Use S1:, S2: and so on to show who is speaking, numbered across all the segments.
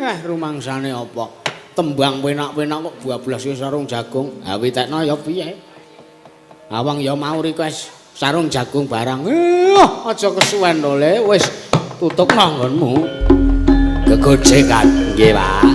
S1: Rumangsane apa? Tembang penak-penak kok bablas sarung jagung. Ha witekno ya piye? Awang ya mau request sarung jagung barang. Aja kesuwen to le, wis tutupno nggonmu. Gegojekan. Nggih, Pak.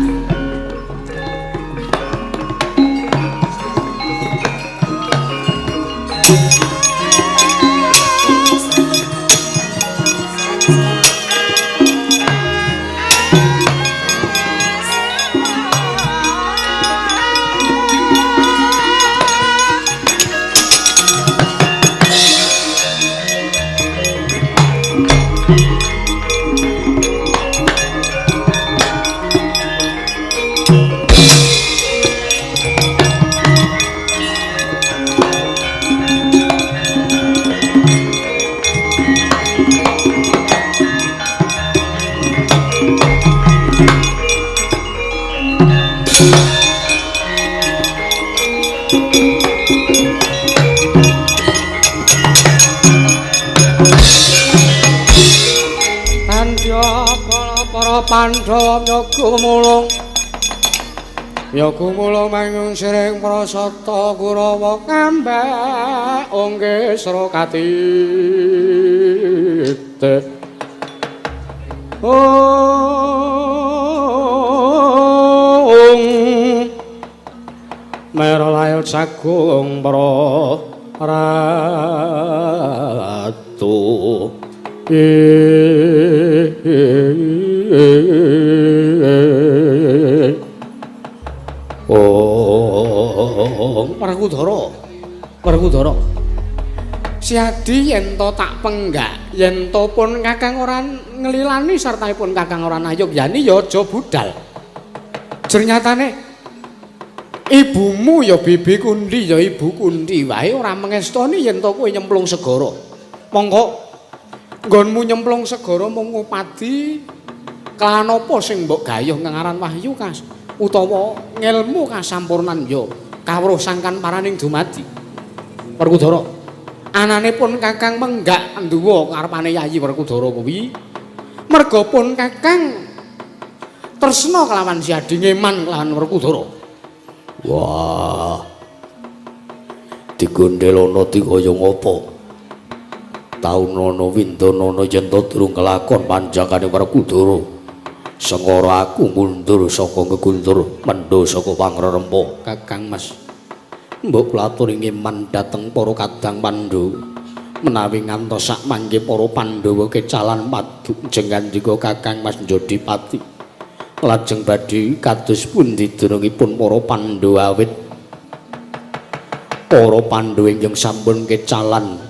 S1: Pandhawa yoga mulung yoga mulung mangung siring prasata Kurawa ngambek ongge sra katite ong meralayo jagung para ratu. Oh, Werkudara. Werkudara. Siadi yen to tak penggak, yen to pun Kakang ora nglilani sartaipun Kakang ora nayogyani ya aja budal. Jernyatane ibumu ya Bibi Kundi ya Ibu Kundi wae ora mengestoni yen to kowe nyemplung segara. Monggo nggonmu nyemplung segara mung ngupadi kelawan apa sing mbok gayuh ngengaran wahyu kas utawa ngelmu kasampurnan ya kawruh sangkan paraning dumadi. Werkudara, anane pun Kakang menggak nduwa karepane Yayi Werkudara kuwi merga pun Kakang tresna kelawan Siadi ngeman kelawan Werkudara. Wah, digondelana dikaya ngapa? Taunana windana yen to durung kelakon panjangane Werkudara. Sengkara aku mundur saka geguntur mendho saka pangrerempa. Kakang Mas, mbok kula aturi ngeman dhateng para kadang Pandhawa menawi ngantos sak mangke para Pandhawa kecalan padu jengandika Kakang Mas njodi pati. Lajeng badhe kados pundi dunungipun para Pandhawa awit para Pandhawa ingkang sampun kecalan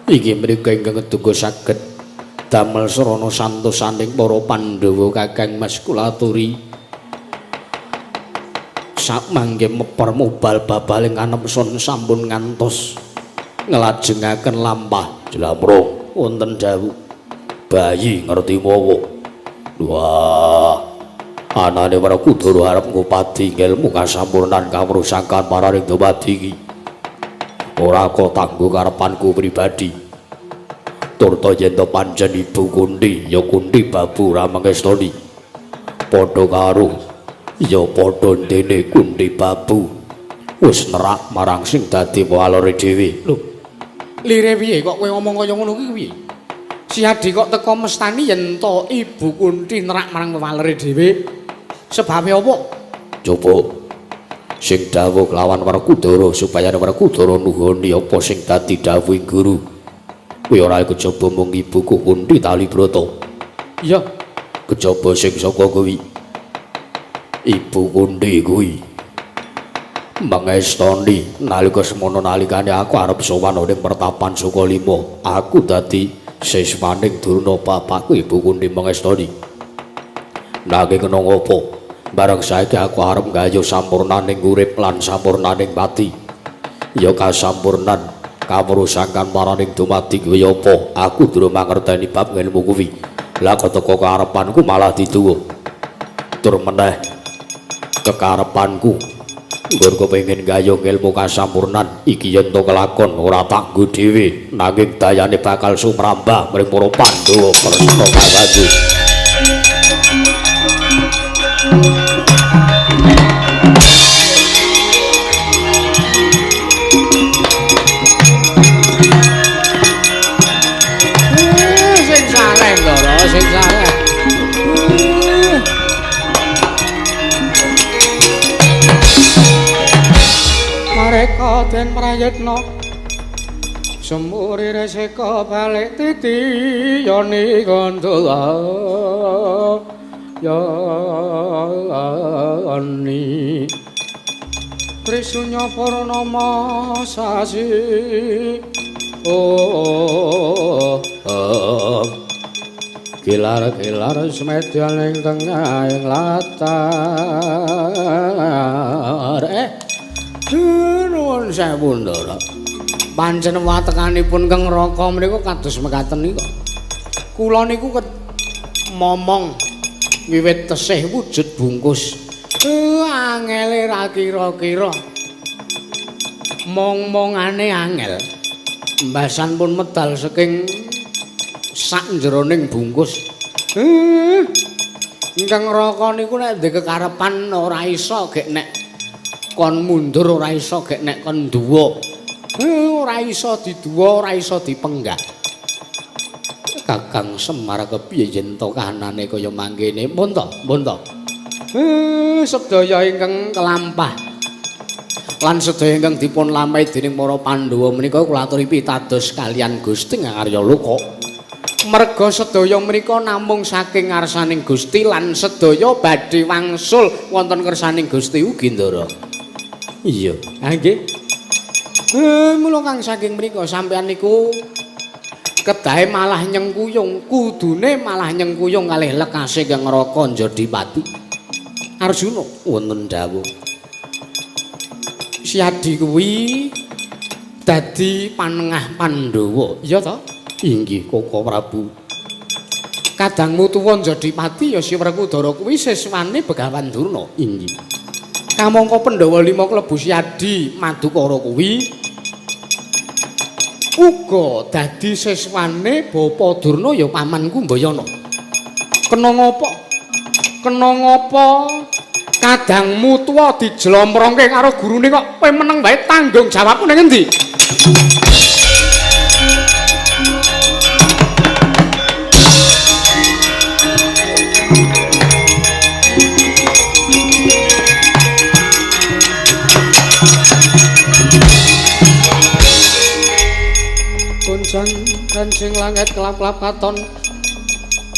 S1: inggih mriku ingkang ngeduga saged damel srana santosaning para Pandhawa. Kakang Mas kula aturi sakmangke meper mubal babaling kanepson sampun ngantos nglajengaken lampah jlamrung wonten dawuh bayi ngerti mawa. Wah, anane Werkudara arep ngupadi ngelmu kasampurnan kawrusakan paraning dumadi iki ora kok tanggo karepanku pribadi. Turta yen to pancen Ibu Kunti ya Kunti Babu ora mengestoni padha karo ya padha dene Kunti Babu wis nerak marang sing dadi walore dhewe. Lho, lire piye kok kowe ngomong kaya ngono kuwi piye? Siadi kok teko mestani yen to Ibu Kunti nerak marang walere dhewe sebabe apa? Coba sing dawuh kelawan Werkudara supaya Werkudara nuhoni apa sing dadi dawuhing guru. Kuwi ora kejaba mung ibuku Kunti Talibrata. Iya, kejaba sing saka kuwi Ibu Kunti kuwi mengestoni nalika semono nalikane aku arep sowan ning pertapan Sukalima, aku dadi siswaning Durna bapakku Ibu Kunti mengestoni. Nanging kena ngopo? Bareng saiki aku arep gayuh sampurnaning urip lan sampurnaning pati. Ya kasampurnan kawrusakan paraning dumadi kuwi apa? Aku durung mangerteni bab ngelmu kuwi. Lah kok teko karepanku malah diduwa. Tur meneh kekarepanku nggon kepengin gayuh ngelmu kasampurnan iki yen to kelakon ora tak nggo dhewe nanging dayane bakal sumrambah mring para Pandhawa Kresna kakandu.
S2: kaya den prayitna semuri reseka balik titi yoni kandha yani Trisunya purnama sasi oh kilar-kilar semedyan ing tengahing latar. Nuwun sewu Ndara. Pancen watekanipun Kang Raka menika kados mekaten nika. Kula niku momong wiwit tesih wujud bungkus. Angele ra kira-kira. Mong-mongane angel. Mbasan pun medal saking sak jroning bungkus. Ingkang Raka niku nek ndek kekarepan ora iso gek nek kon mundur, ora iso gek nek kon duwa. Ora iso diduwa, ora iso dipenggak. Kakang Semar kepiye yen to kahanane kaya mangkene? Pun to, pun to. Sedaya ingkang kelampah lan sedaya ingkang dipun lampahi dening para Pandhawa menika kula aturi pitados kaliyan Gusti Arya Loka. Merga sedaya menika namung saking ngarsaning Gusti lan sedaya badhe wangsul wonten kersaning Gusti ugi Ndara. Iya, ha nggih. Mula kang saking mriku sampeyan niku kedahe malah nyengkuyung, kudune malah nyengkuyung kalih lekase Kang Raka Njadipati. Arjuna wonten dawuh. Siadi kuwi dadi panengah Pandhawa, iya to? Inggih Koko Prabu. Kadangmu tuwa Njadipati ya si Werkudara kuwi siswane Begawan Durna. Inggih. Kamangka Pandhawa lima klebu Siadi Madukara kuwi uga dadi siswane Bapa Durna ya pamanku Mbayana. Kena ngapa? Kena ngapa kadangmu tuwa dijlomprongke karo gurune kok kowe meneng wae, tanggung jawabmu ning endi? Kuncang kancing langit kelap-kelap katon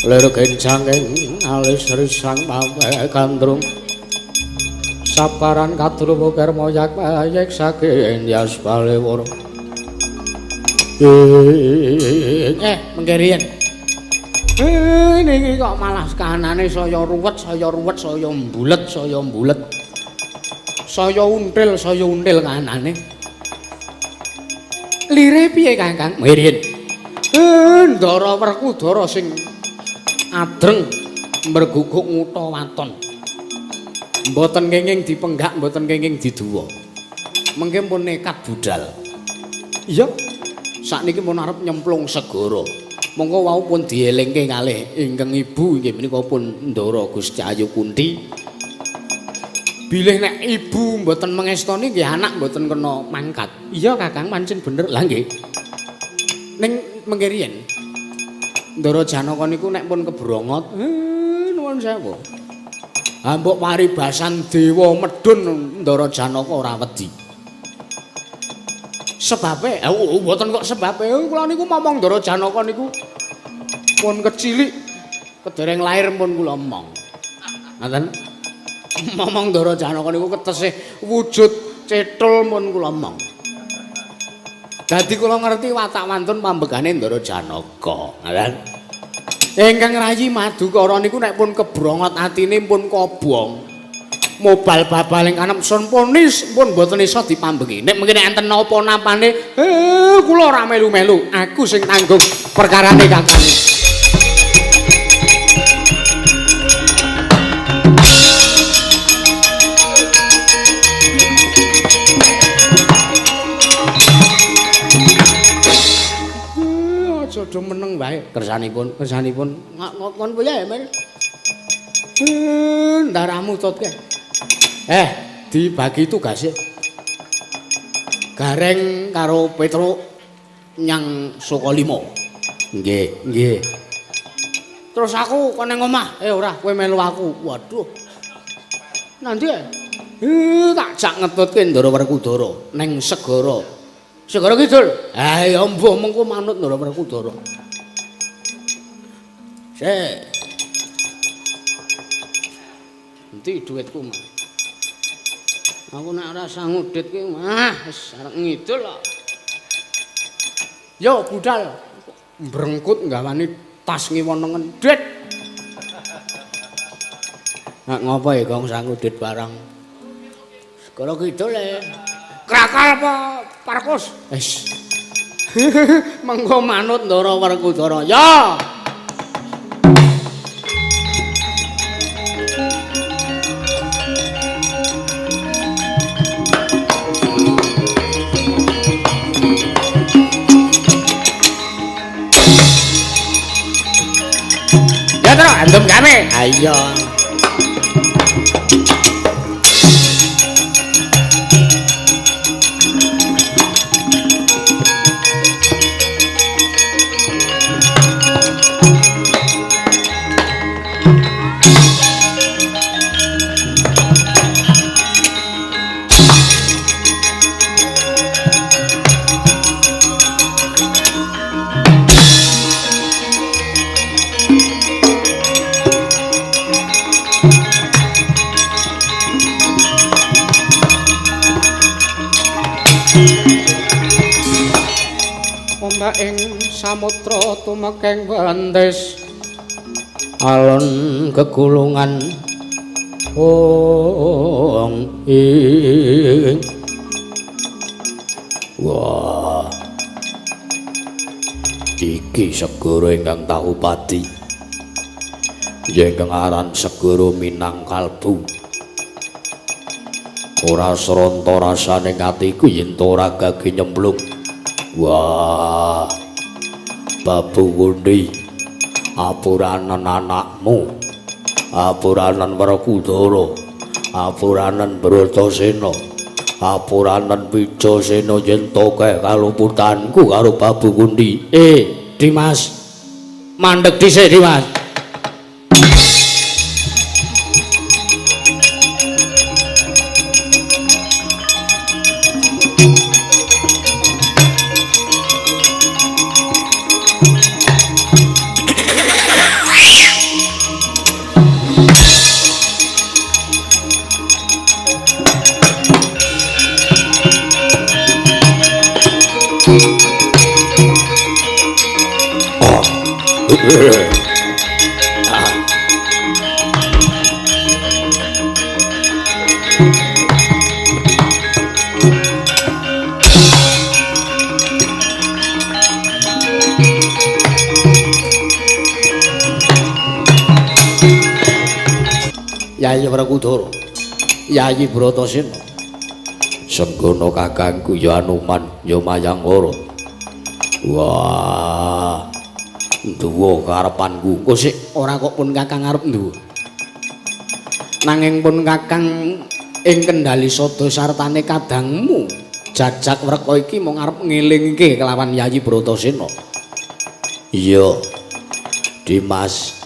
S2: lir gencang ing alis risang pawe gandrung saparan kadruwa kermoyak mayek saking yas balewara. Mengke riyen. Niki kok malah kahanane saya ruwet, saya ruwet, saya mbulet, saya mbulet. Saya until kahanane. Lire piye Kakang? Mengke riyen. Ndara Werkudara sing adreng mberguguk ngutha waton. Mboten kenging dipenggak, mboten kenging diduwa. Mengke pun nekat budal. Iya. Sakniki pun arep nyemplung segara. Monggo wau pun dielingke kalih ingkang ibu inggih menika pun Ndara Gusti Ayu Kunthi. Bilih nek ibu mboten mengestoni nggih anak mboten kena mangkat. Iya Kakang, pancen bener. Lah nggih. Ning mengke riyen Ndara Janaka niku nek pun kebrongot, nuwun sewu. Mbok paribasan dewa medhun Ndara Janaka ora wedi. Sebabe, mboten kok sebabe. Kula niku momong Ndara Janaka niku pun kecilik, kedereng lahir pun kula omong. Ngoten. Momong Ndara Janaka niku ketesih wujud cethul pun kula omong. Dadi kula ngerti watak wantun pambegane Ndara Janaka. Ngoten. Ingkang rayi Madukara niku nek pun kebrongot atine pun kobong. Mobal babal ing kanepsun pun pun mboten iso dipambengi. Nek mengki nek enten napa-napane, kula ora melu-melu. Aku sing tanggung perkarane Kakang. Aja meneng wae kersanipun, kersanipun ngakon piye men. Ndaramu tutke. Dibagi tugase. Gareng karo Petruk nyang Sukalima. Nggih, nggih. Terus aku kon nang omah. Ora, kowe melu aku. Waduh. Nanti? Tak jak ngetutke Ndara Werkudara ning segara. Segara Kidul. Ha ya mbuh mengko manut Ndara Werkudara. Sik. Endi dhuwitku, Mas? Aku nek ora sangu dhit ki, wah wis arep ngidul kok. Yo budal. Brengkut nggawani tas ngiwa nengen. Dhit. Nek ngopo ya Gong sangu dhit barang. Segara Kidul e. Krakal apa Parkus? Wis. Mengko manut Ndara Werkudara. Ya. Ya terus antum kami. Ayo. Ing samudra tumekeng wentis alon gegulungan wong ing. Wah, iki segara ingkang tahu pati ingkang aran segara Minang Kalbu. Ora sronta rasane atiku yen ora gage nyemplung. Wah, Babu Gundi, apuranen anakmu, apuranen Werkudara, apuranen Bratasena, apuranen Wijasena yen to kae kaluputanku karo Babu Gundi. Dimas, mandeg dhisik Dimas. Yayi Werkudara, Yayi Bratasena, senggono kakangku ya Anoman ya Mayangkara. Wah, duwa karepanku. Engko sik ora kok pun kakang arep nduwa. Nanging pun kakang ing kendali sada sartane kadangmu jajak wreka iki mung arep ngelingke kelawan Yayi Bratasena. Iya, Dimas.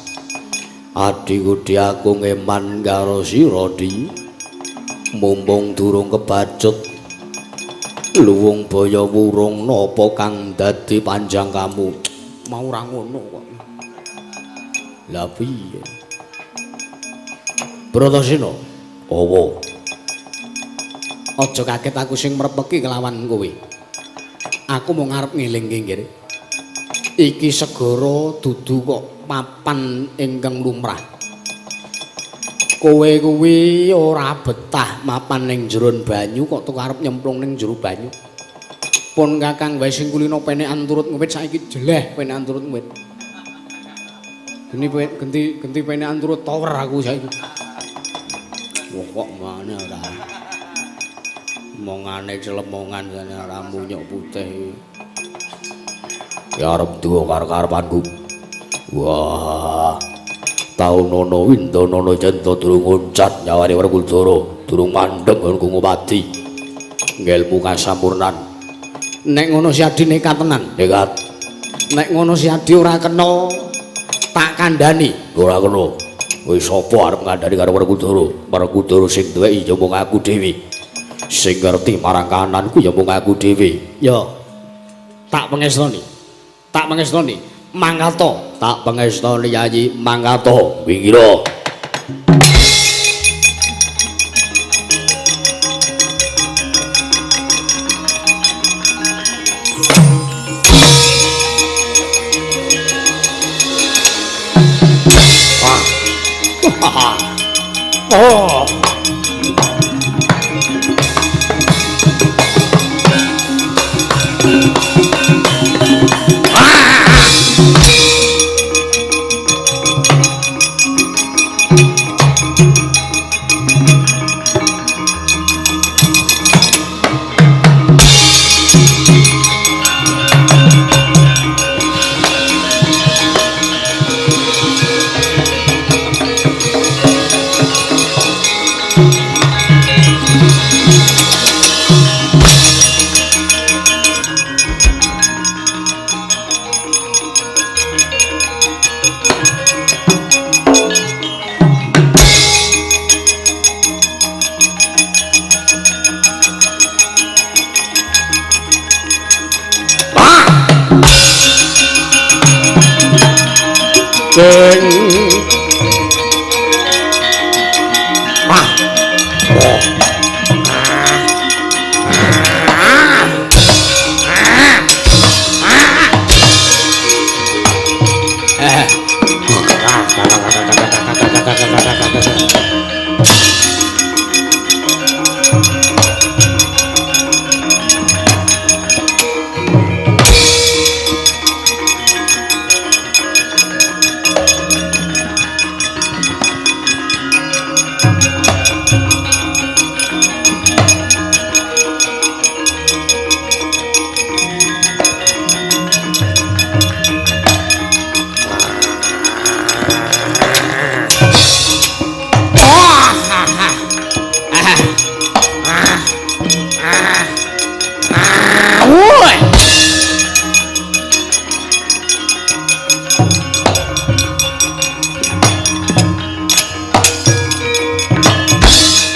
S2: Adhiku aku ngeman karo sira, Di. Mumpung durung kebacut luwung baya wurung napa kang dadi panjang kamu. Mau ora ngono kok. Lah piye? Bratasena, owo. Aja kaget aku sing mrepeki kelawan kowe. Aku mung arep ngelingke nggih. Iki segara dudu kok papan ingkang lumrah. Kowe kuwi ora betah mapan ning jero banyu kok tuku arep nyemplung ning jero banyu. Pun kakang wae sing kulino penekan turut ngwit saiki jeleh penekan turut ngwit. Geni genti penekan turut tower aku saiki. Wah kok mane ora. Mongane celemongan jane ora munyuk putih. Ya arep duwa karo-karepanku. Wah, taunono windonono jento durung uncat nyawane Werkudara, durung mandheg nggon ngupadi. Ngelmu kasampurnan. Nek ngono si Adi nekat tenan, nekat. Nek ngono si Adi ora kena tak kandhani, ora kena.
S1: Wis sapa arep ngandhani karo Werkudara? Werkudara sing duweki ya mung aku dhewe. Sing ngerti marang kananku ya mung aku dhewe. Ya. Tak pengestoni. Tak pengestoni. Mangkata. Tak pengestoni Yayi, mangkata. Wingira. Oh.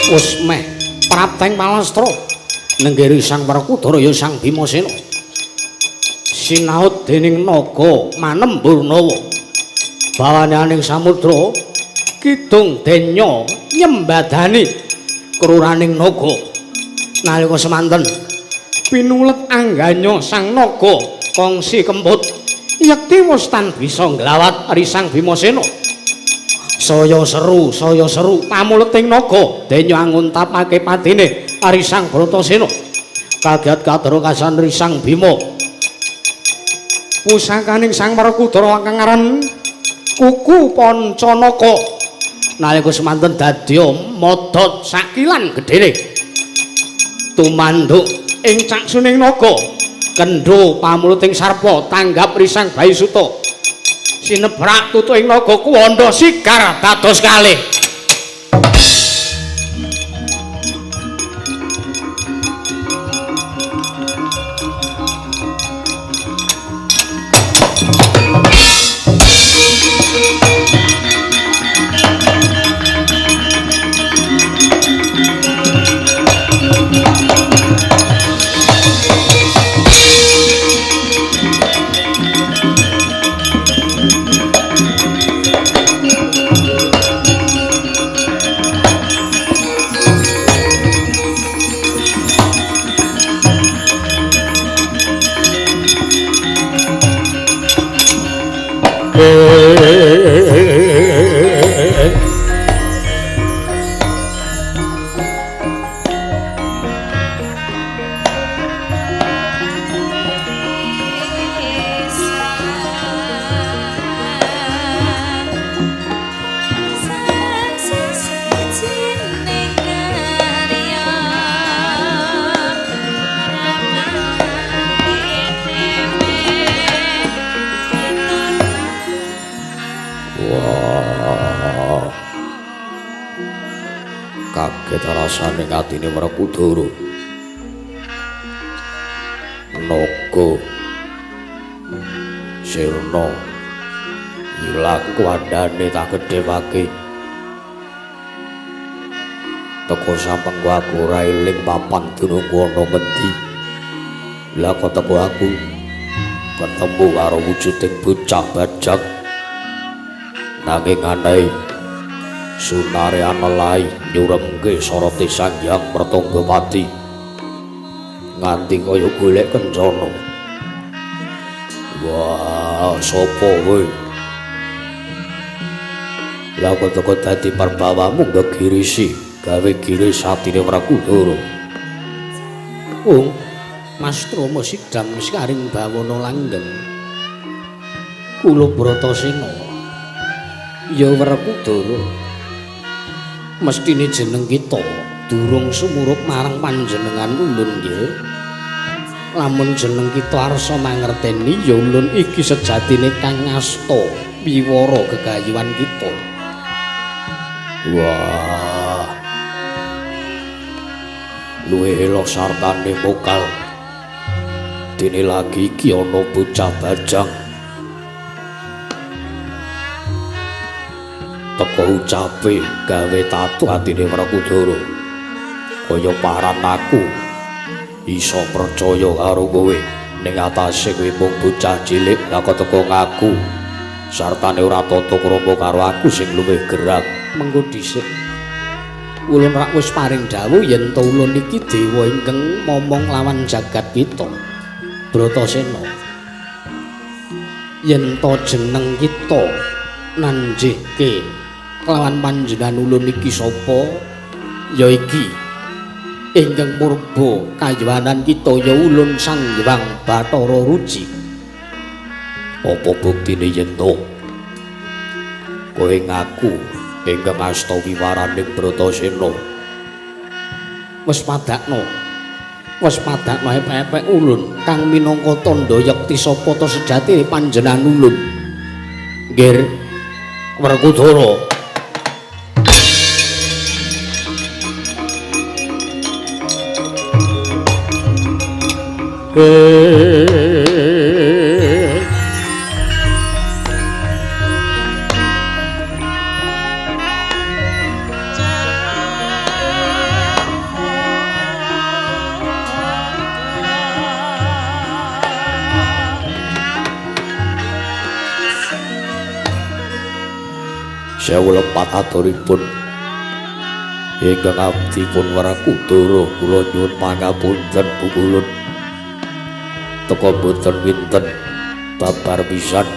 S1: Wis meh prapteng palastra nenggiri Sang Werkudara ya Sang Bimasena sinaut dening naga Manemburnawa bawaning samudra kidung denya nyembadani kruraning naga. Nalika semanten pinulet angganya sang naga kongsi kemput yekti wis tan bisa nglawat Sang Bimasena. Saya seru pamuleting naga denya nguntapake patine Sang Bratasena. Kaget kadara kasan Sang Bima. Pusakaning Sang Werkudara kang aran Kuku Pancanaka nalika semanten dadya modhot sakilan gedene tumanduk ing caksuning naga kendho pamuluting sarpa tanggap Risang Baisuta sinebrak tutuking naga kuwanda sigar dados kalih. Kaget rasane atine Werkudara. Naga sirna ilang kuwandane tak gedhewake. Teko sampengku aku ora eling papan dunungku ana ngendi. Lah kok teko aku ketemu karo wujuding bocah bajak. Nanging aneh Sunarya nelai nyuremke sorote Sang Hyang Pertonggopati nganti kaya golek kencana. Wah, sapa kowe? Lah kok teko dadi perbawamu ngegirisi, gawe giris atine Werkudara. Oh, Mas Trama sidam sekaring bawana langgeng. Kula Bratasena ya Werkudara. Mestine jeneng kita durung sumurup marang panjenengan ulun nggih. Lamun jeneng kita arsa mangerteni ya ulun iki sejatine kang ngasta wiwara gegayuhan kita. Wah. Luwih elok sartane mokal. Dene lagi iki ana bocah bajang. Teko ucape gawe tatu atine Werkudara. Kaya paran aku iso percaya karo kowe ning atase kowe mung bocah cilik lah kok teko ngaku sartane ora tata krama karo aku sing luwih gerang. Mengko dhisik ulun rak wis paring dawuh yen to ulun iki dewa ingkang momong lawan jagat kita Bratasena. Yen to jeneng kita nanjihke kelawan panjenengan ulun iki sapa ya iki ingkang murba kayuwanan kita ya ulun Sang Hyang Bathara Ruci. Apa buktine yen to kowe ngaku ingkang asta wiwaraning Bratasena? Wis padakno, wis padakno epek-epek ulun kang minangka tandha yekti sapa ta sejatine panjenengan ulun. Nggir Werkudara. Sewu lepat aturipun ingkang abdi pun Werkudara kula nyuwun pangapunten pungulun. Teko boten winten babar pisan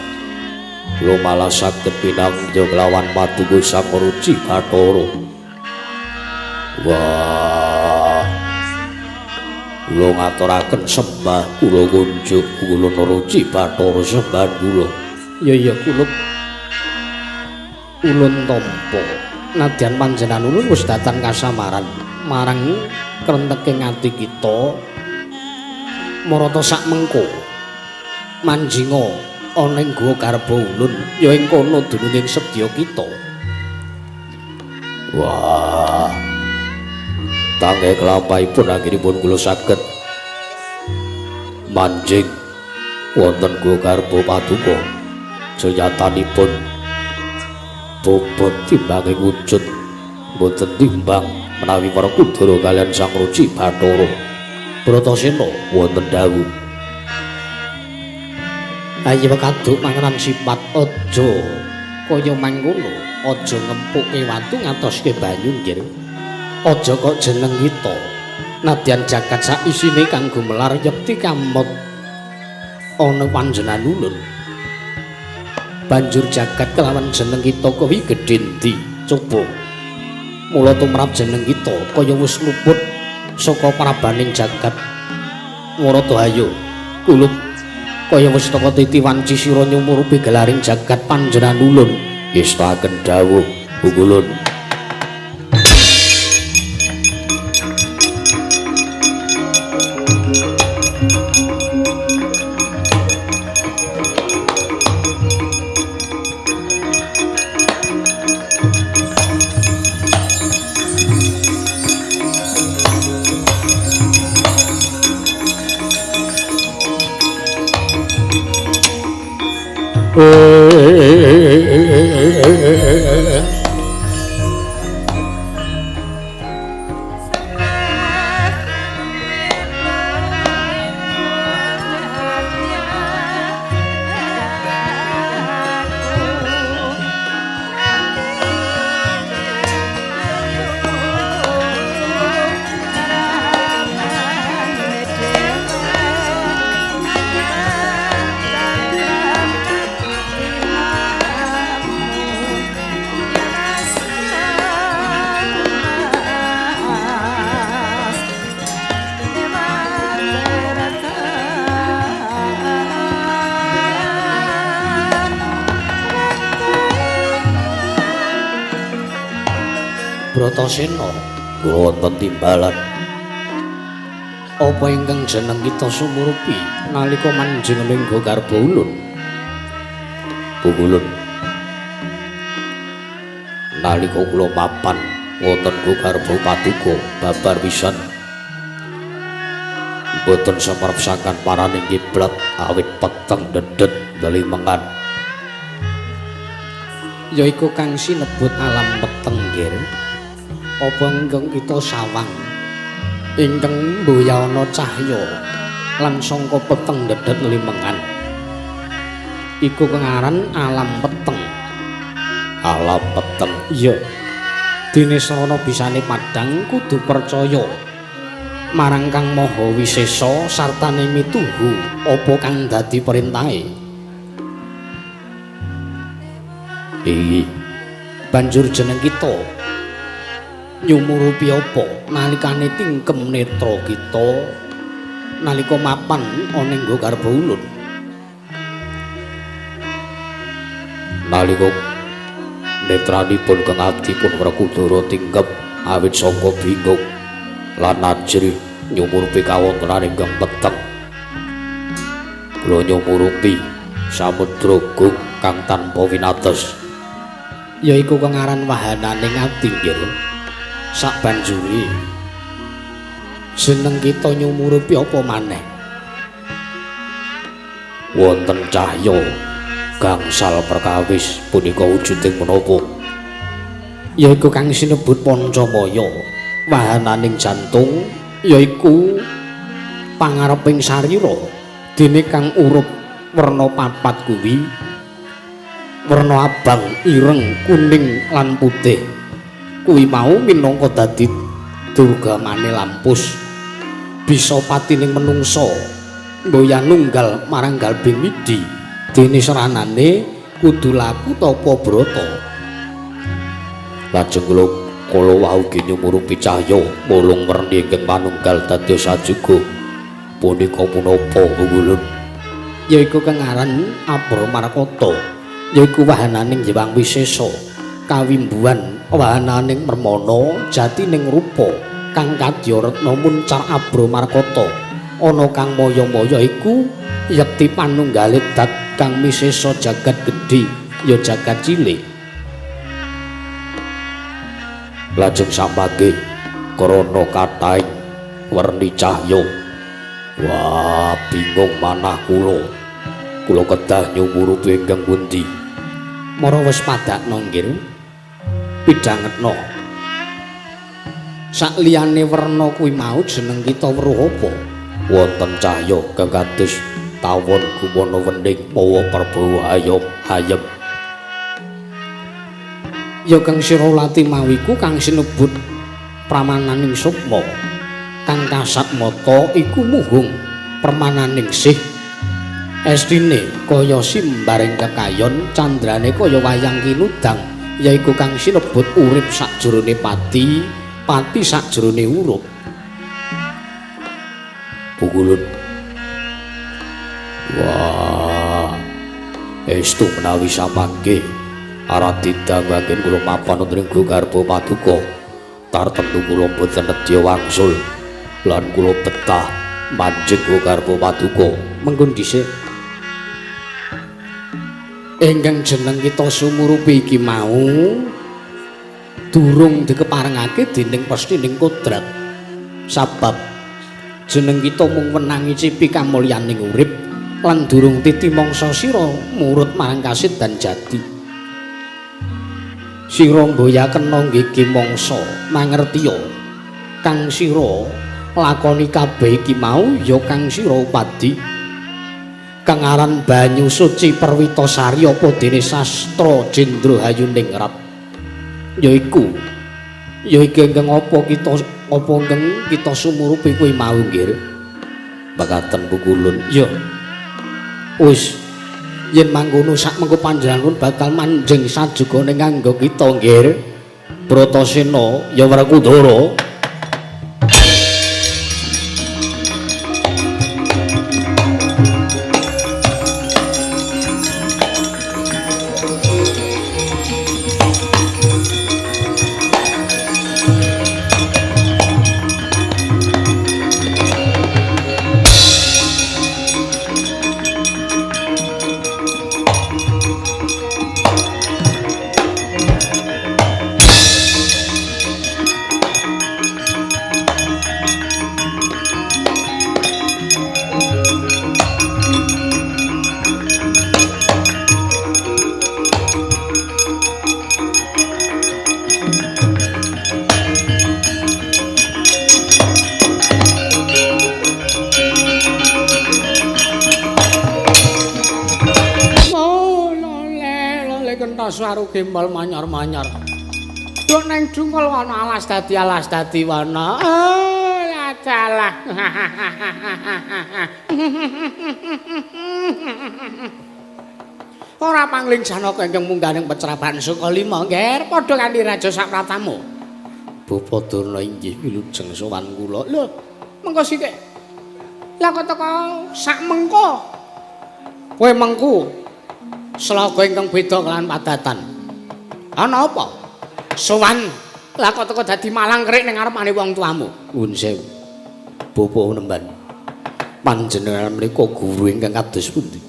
S1: kula malah saged pinanggih kelawan paduka Sang Ruci Bathara. Wah, kula ngaturaken sembah kula kunjuk kula Ruci Bathara sembahan kula. Ya ya kula ulun tampa nadyan panjenengan ulun wis datan kasamaran marang krenteking ati kita. Marata sak mengko manjinga ana ing guwa garba ulun ya ing kono dununging sedya kita. Wah, tangge kelampahipun anggenipun kula saged manjing wonten guwa garba paduka. Senyatanipun bobot timbange wujud mboten timbang menawi Werkudara kaliyan Sang Ruci Bathara. Bratasena wonten dawuh. Ayo kaduk mangenan sipat aja kaya mangkono, aja ngempuke watu ngatoske banyu nggir. Aja kok jeneng kita nadyan jagat sak isine kang gumelar yekti kamot ana panjenengan ulun. Banjur jagat kelawan jeneng kita kuwi gedhe endi? Coba. Mula tumrap jeneng kita kaya wis luput saka prabaning jagat. Marata ayo kulup kaya wis teka titi wanci sira nyumurupi gelaring jagat panjenengan ulun. Ngestaken dawuh ulun.
S2: Bratasena?
S1: Kula wonten timbalan.
S2: Apa ingkang jeneng kita sumurupi nalika manjing ning garba ulun?
S1: Pungulun. Nalika kula mapan wonten garba paduka babar pisan. Mboten semerep sangkan paraning kiblat awit peteng dedet delimengan.
S2: Yaiku kang sinebut alam peteng nggih. Apa ingkang kita sawang ingkang mboyana cahya lan sangka peteng dedet limengan iku kengaran alam peteng.
S1: Alam peteng
S2: iya. Dene srana bisane padhang kudu percaya marang Kang Maha Wisesa sartane mituhu apa kang dadi perintahe.
S1: Iki
S2: banjur jeneng kita nyumurupi apa nalikane tingkem netra kita nalika mapan ana ing garba ulun?
S1: Nalika netranipun Kang Adipun Werkudara tingkem awit sangka bingung lan ajrih nyumurupi kawontenan ingkang peteng. Kula nyumurupi samudra gung kang tanpa winates.
S2: Yaiku kengaran wahananing ati nggih. Sabanjure jeneng kita nyumurupi apa maneh?
S1: Wonten cahya gangsal perkawis punika wujuding menapa?
S2: Yaiku kang sinebut Pancamaya, wahananing jantung yaiku pangareping sarira. Dene kang urup werna papat kuwi werna abang, ireng, kuning lan putih. Kuwi mau minangka dadi durgamane lampus bisa patining menungsa mboya nunggal marang galbing widi. Dene seranane kudu laku tapa brata.
S1: Lajeng kula kala wau nyumurupi cahya wolung werni ingkang manunggal dados sajuga punika punapa wulun?
S2: Yaiku kengaran Abra Markata, yaiku wahananing Hyang Wisesa, kawimbuhan wahananing mermana jatining rupa kang kadya retna muncar Abra Markata. Ana kang maya-maya iku yekti panunggale dat kang misesa jagat gedhe ya jagat cilik.
S1: Lajeng samangke krana kathahing werni cahya, wah bingung manah kula. Kula kedah nyumurupi ingkang pundi?
S2: Mara wis padakna nggih, pidhangetna. Sakliyane werna kuwi mau jeneng kita weruh apa?
S1: Wonten cahya kang kados tawon gumono wening mawa perbawa ayom ayem.
S2: Ya kang sira lati mau iku kang sinebut pramananing sukma, kang kasat mata iku muhung permananing sih. Estine kaya simbaring kekayon, candrane kaya wayang kinudang, yaiku kang sinebut urip sakjroning pati, pati sakjroning urup.
S1: Pukulun. Wah, estu menawi samangke arat didhawuhaken kula mapan wonten ing garba paduka, tartemtu kula boten nedya wangsul lan kula betah manjing garba paduka.
S2: Mengkun dhisik ingkang jeneng kita sumurupi iki mau durung dikeparengake dening pestining kodrat. Sabab jeneng kita mung wenang ngicipi kamulyaning urip lan durung titi mangsa sira murut marang kasit dan jati. Sira mboya kena nggih mangsa mangertiya kang sira lakoni kabeh iki mau ya kang sira upadi. Kang aran banyu suci Perwitasari apa dene sastra Jendra Hayuningrat yaiku ya iki ingkang apa kita apa ingkang kita sumurupi kuwi mau nggih.
S1: Mekaten pukulun.
S2: Ya wis yen mangkono sak mengko panjenengan bakal manjing sajugane nganggo kita nggih.
S1: Bratasena ya Werkudara.
S2: karo gembal manyar-manyar. Duk neng dungkul wana alas dadi wana. Oh, dalah. Ora pangling Janaka ingkang munggah ning pecraban Sukalima, Nger, padha kanthi raja sapratamu.
S1: Bapa Durna inggih wilujeng sowan kula.
S2: Lho, mengko sithik. Lah kok teko sak mengko. Kowe mengku slaga ingkang beda kelan padatan. Ana apa? Sowan. Lah kok teko dadi malang kerik ning ngarepane wong tuamu.
S1: Nuwun sewu. Bapa nemban. Panjenengan menika guru ingkang kados pundi?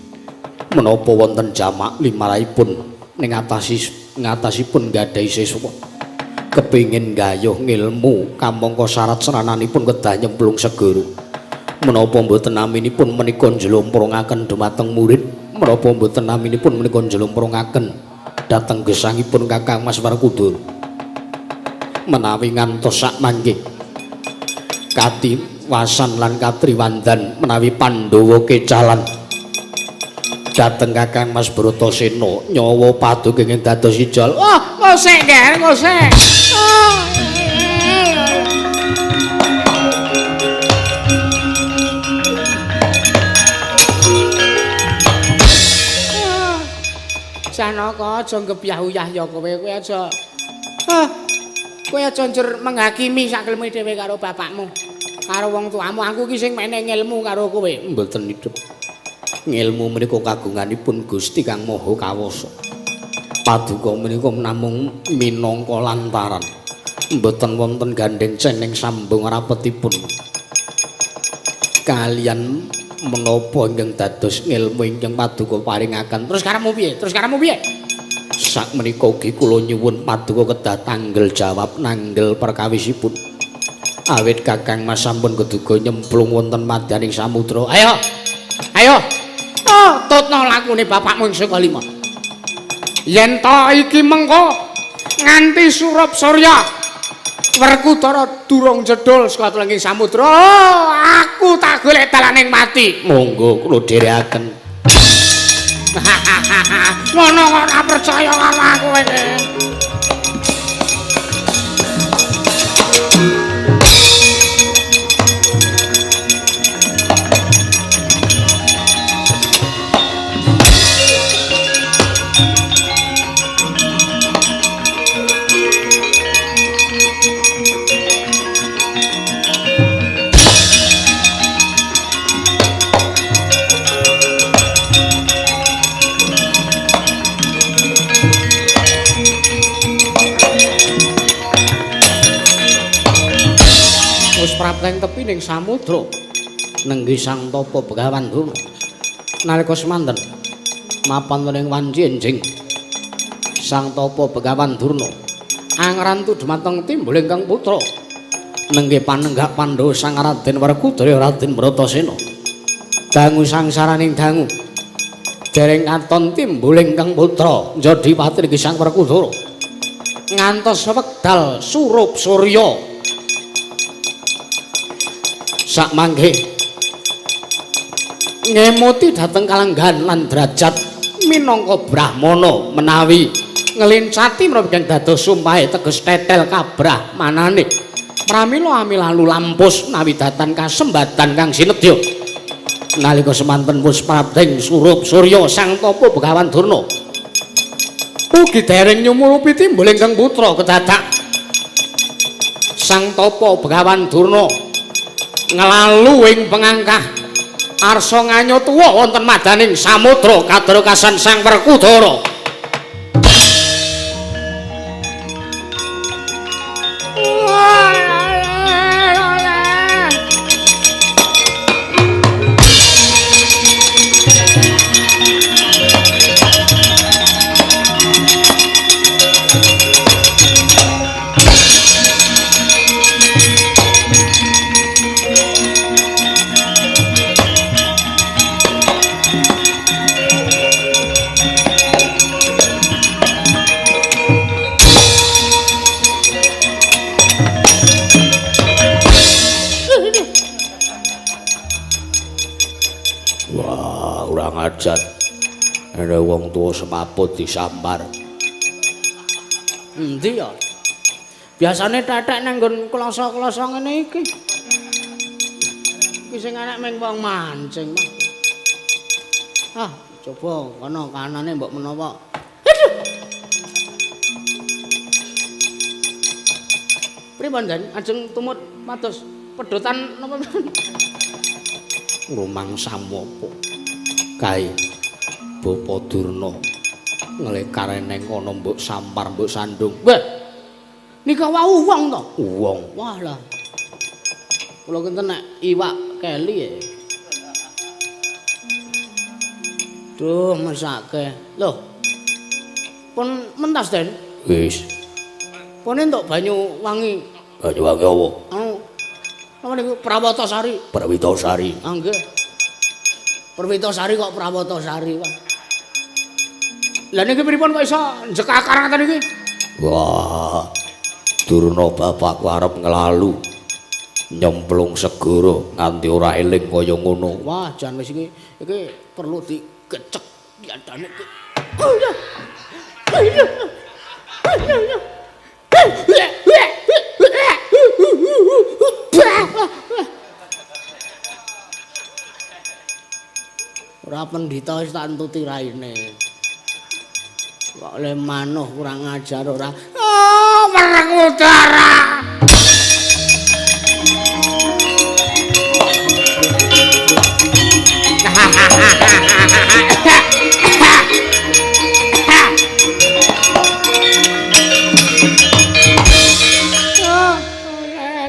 S1: Menapa wonten jamak limarahipun ning ngatasipun nggadahi siswa kepingin gayuh ngilmu kamangka syarat serananipun kedah nyemplung segara. Menapa mboten naminipun menika njlomprungaken dumateng murid, menapa mboten naminipun menika njlomprungaken dhateng gesangipun Kakang Mas Werkudara. Menawi ngantos sak mangke katiwasan lan katriwandan menawi Pandhawa kecalan dhateng Kakang Mas Bratasena nyawa paduka ingkang dados ijol.
S2: Wah, ngosek Nger, ngosek. Janaka aja ngebyah-uyah ya kowe, kowe aja. Kowe aja njer menghakimi sakeleme dhewe karo bapakmu, karo wong tuamu. Aku ki sing meneh ngilmu karo kowe.
S1: Mboten hidup. Ngilmu menika kagunganipun Gusti Kang Maha Kawasa. Paduka menika namung minangka lantaran. Mboten wonten gandheng cening sambung rapetipun. Kalian menapa ingkang dados ngilmu ingkang paduka paringaken.
S2: Terus karepmu piye? Terus karepmu piye?
S1: Sak menika ugi kula nyuwun paduka kedah tanggel jawab nanggel perkawisipun. Awit Kakang Mas sampun keduga nyemplung wonten madyaning samudra.
S2: Ayo. Ayo. Oh, tutno lakune bapakmu ing Sukalima. Yen to iki mengko nganti surup surya Werkudara durung jedul saka telenging samudra, oh, aku tak golek dalaning mati.
S1: Monggo kula dherekaken.
S2: Ngono kok ora percaya karo aku iki.
S1: Prapteng tepi ning samudra nenggi Sang Tapa Begawan Durna. Nalika semanten mapan ning wanci enjing Sang Tapa Begawan Durna angrantu dumateng timbul ingkang putra nenggi panenggak Pandhawa Sang Raden Werkudara Raden Bratasena. Dangu sangsaraning dangu dereng katon timbul ingkang putra njadi pati niki Sang Werkudara
S2: ngantos wekdal surup surya.
S1: Sak mangke ngemuti dhateng kalenggahan lan derajat minangka brahmana menawi ngelincati menapa ingkang dados sumpahe teges tetel kabrahmanane. Pramila amilalu lampus nawi datan kasembatan kang sinedya. Nalika semanten wis prapting surup surya Sang Tapa Begawan Durna
S2: ugi dereng nyumulupi timbul ingkang putra kedadak Sang Tapa Begawan Durna nglalu ing pengangkah arsa nganya tuwa wonten madaning samudra kadrakasan Sang Werkudara.
S1: Wah, kurang ajar. Ana wong tuwa semaput disambar.
S2: Endi ya? Biasane tetek nang nggon kloso-kloso ngene iki. Iki sing enek mung wong mancing mah. Ah, coba kono kanane mbok menawa. Aduh. Pripun, Den? Ajeng tumut pados pedotan napa?
S1: Rumangsamu apa? Kae Bapa Durna nglekar neng kono mbok sampar mbok sandung.
S2: Weh. Nika wau wong to?
S1: Wong.
S2: Wah lah. Kula kinten nek iwak keli e. Duh, mesake. Lho. Pun mentas, Den?
S1: Wis.
S2: Pun entuk banyu wangi.
S1: Banyu wangi apa?
S2: Anu. Napa niku Prawatasari?
S1: Prawitasari.
S2: Ah nggih. Prawitasari kok Prawatasari, Pak. Lah niki pripun kok iso njekakar ngaten iki?
S1: Wah. Durna bapakku arep nglalu. Nyemplung segara nganti ora eling kaya ngono.
S2: Wah, jan wis iki iki perlu digecek diadane iki. Oh iya. Iya. Iya. Ora pendhita wis tak entuti raine. Kok le manuh kurang ajar ora. Oh, Werkudara.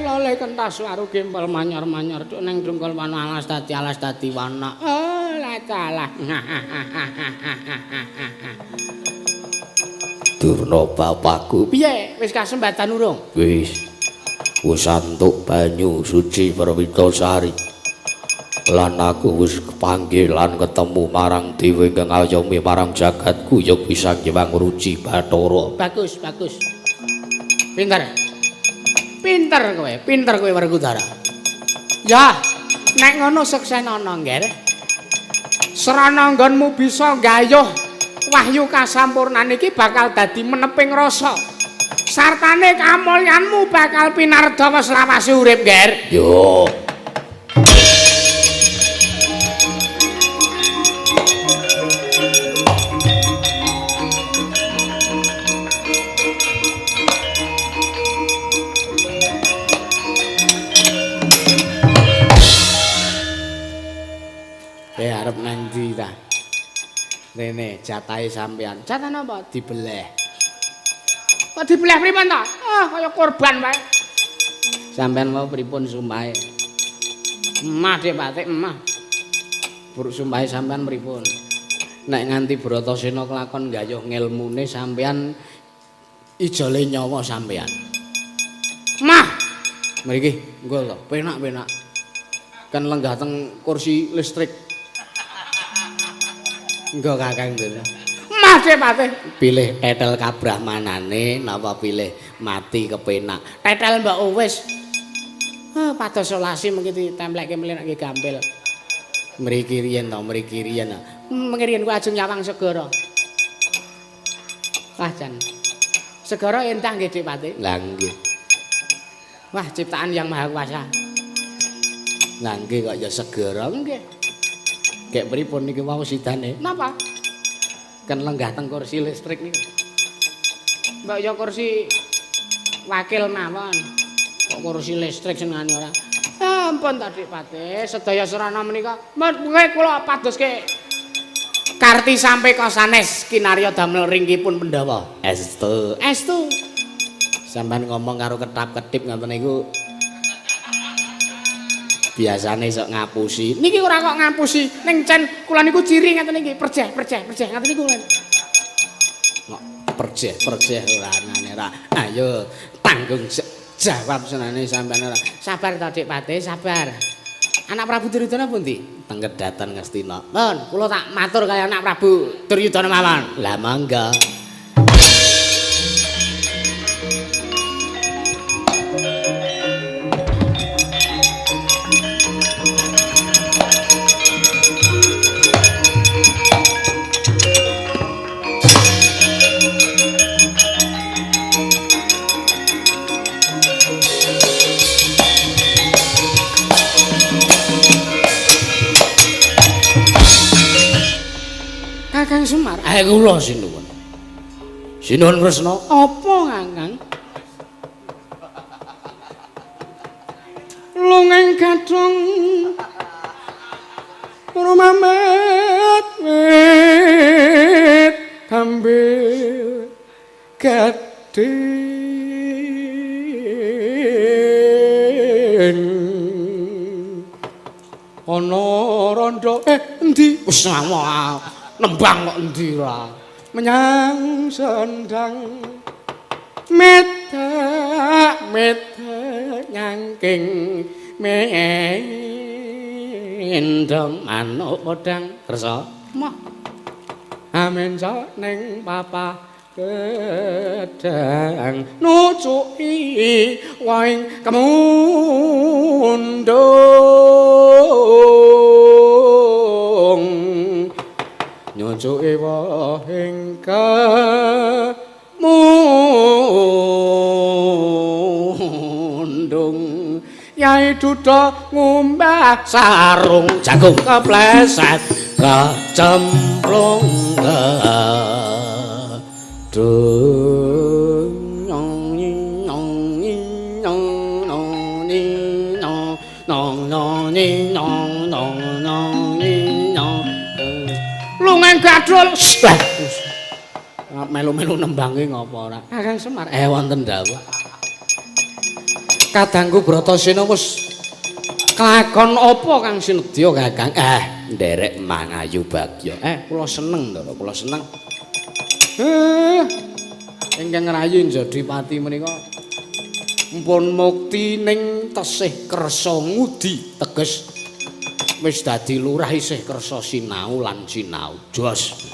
S2: Lole kentas waru gempel manyor-manyor cuk ning dengkul wana alas dadi alas dadi wana. Oh, la salah.
S1: Durna bapakku.
S2: Piye? Wis kasembatan urung?
S1: Wis. Wis antuk banyu suci Prawitasari. Lan aku wis kepanggih lan ketemu marang dewa ingkang ngayomi marang jagatku ya bisa Hyang Ruci Bathara.
S2: Bagus, bagus. Pinter. Pinter kowe, pinter kowe Werkudara. Ya, nek ngono seksenono, Ngger. Srana nggonmu bisa nggayuh wahyu kasampurnan iki bakal dadi meneping rasa. Sartane kamulyanmu bakal pinardawa selawase urip, Ngger.
S1: Yo.
S2: Arep nang ndi ta? Rene jatahe sampean. Jatah napa? Dibeleh. Kok dibeleh pripun ta? Ah, kaya korban wae. Sampean mau pripun sumpahe? Emah Dik Patik, emah. Buruk sumpahe sampean pripun? Nek nganti Bratasena kelakon nggayuh ngelmune sampean ijole nyawa sampean. Mah. Mriki nggo to, penak-penak. Kan lenggah teng kursi listrik. Engko Kakang Durna. Mah Dik Patih. Pilih tetel kabrahmanane napa pilih mati kepenak. Tetel mbok wis. Ah pados solasi mengki ditemplekke mlenekke gampil. Mriki riyen to, mriki riyen. Mengki riyen ku ajeng nyawang segara. Wah jan. Segara entah nggih Dik Patih. Lah nggih. Wah ciptaan yang Maha Kuasa. Lah nggih kok ya segara nggih. Gek pripun niki wau sidane? Napa? Ken lenggah teng kursi listrik niku. Mbok ya kursi wakil mawon. Kok kursi listrik senengane ora. Ampun ta Dik Patih, sedaya sarana menika mengke kula padoske karti sampe kosanes kinarya damel ringkipun Pandhawa.
S1: Estu.
S2: Estu.
S1: Sampeyan ngomong karo ketap-ketip ngoten niku biasane sok ngapusi.
S2: Niki ora kok ngapusi, ning cen kula niku ciri ngaten iki, perjeh, perjeh, perjeh ngaten niku.
S1: Kok perjeh, perjeh ora anane ora. Ayo tanggung jawab senane sampean ora.
S2: Sabar to Dik Patih, sabar. Anak Prabu Duryudana pundi?
S1: Teng Kedhaton Ngastina.
S2: Pun, kula tak matur kaya anak Prabu Duryudana mawon.
S1: Lah mangga.
S2: Kakang Semar. Kula sinuwun. Sinuwun Kresna, apa Kakang? Lungeng gadhong rumamet wit ambil gading ana rondo endi wis nembang kok endi ra menyang sendang medak medak nyangking mendong manuk podang kersa mah amen ning papa gedang nucuki waing kemundung nyucuki wahing kemundung Yai Duda ngumbah sarung jagung kepleset kecemplung lungan gadhul melu-melu nembange ngopo ora Kakang Semar wonten dawuh kadangku Bratasena wis kelakon apa kang sinedya Kakang nderek mangayu bagya kula seneng ndara kula seneng ingkang ngrayi njadi pati menika mpun mukti ning tesih kersa ngudi teges wis dadi lurah isih kersa sinau lan sinau jos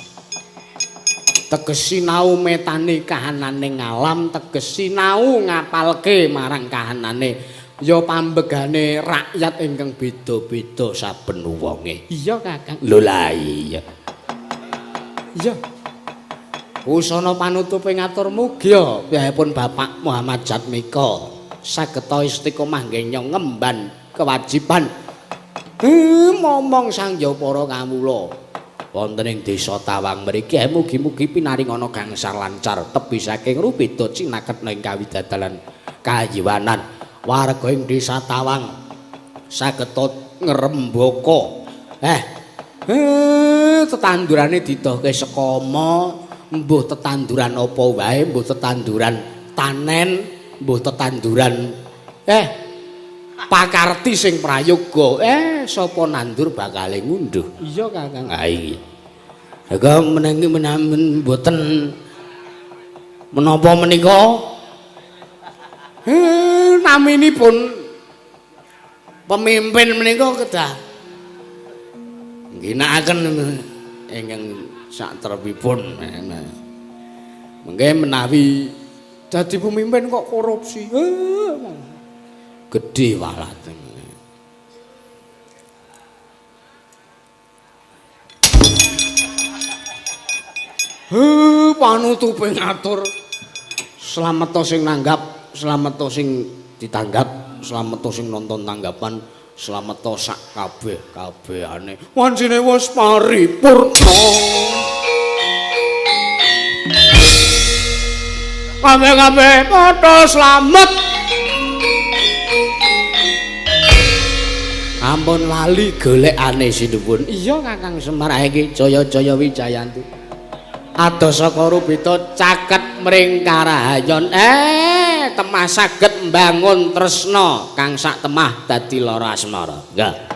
S2: teges sinau metani kahanane ngalam teges sinau ngapalke marang kahanane ya pambegane rakyat ingkang beda-beda saben wonge iya Kakang lho la iya iya busana panutupe ngatur mugia piyahipun Bapak Muhammad Jatmika sageta istiqomah nggenya ngemban kewajiban momong sang ya para kawula wonten ing desa Tawang mriki mugi-mugi pinaringana gangsar lancar tebi saking rubeda cinaketna ing kawidadalan kayiwanan warga ing desa Tawang sageta ngrembaka tetandurane didohke sekama mbuh tetanduran apa wae mbuh tetanduran tanen mbuh tetanduran pakarti sing prayoga sapa nandur bakale ngunduh iya Kakang ha iki lha menengi menawi mboten menapa menika naminipun pemimpin menika kedah ngginakaken ingkang satrepipun mengke menawi dadi pemimpin kok korupsi gedhe walate panutupe ngatur slamet sing nanggap slamet sing ditanggap slamet sing nonton tanggapan slamet sak kabeh kabehane wancine wis paripurna kabeh-kabeh padha slamet ampun lali golekane sinuwun iya Kakang Semar iki jaya-jaya wijayanti adoh saka rubita caket mring karahayon temah saged mbangun tresna kang sak temah dadi lara asmara nggih.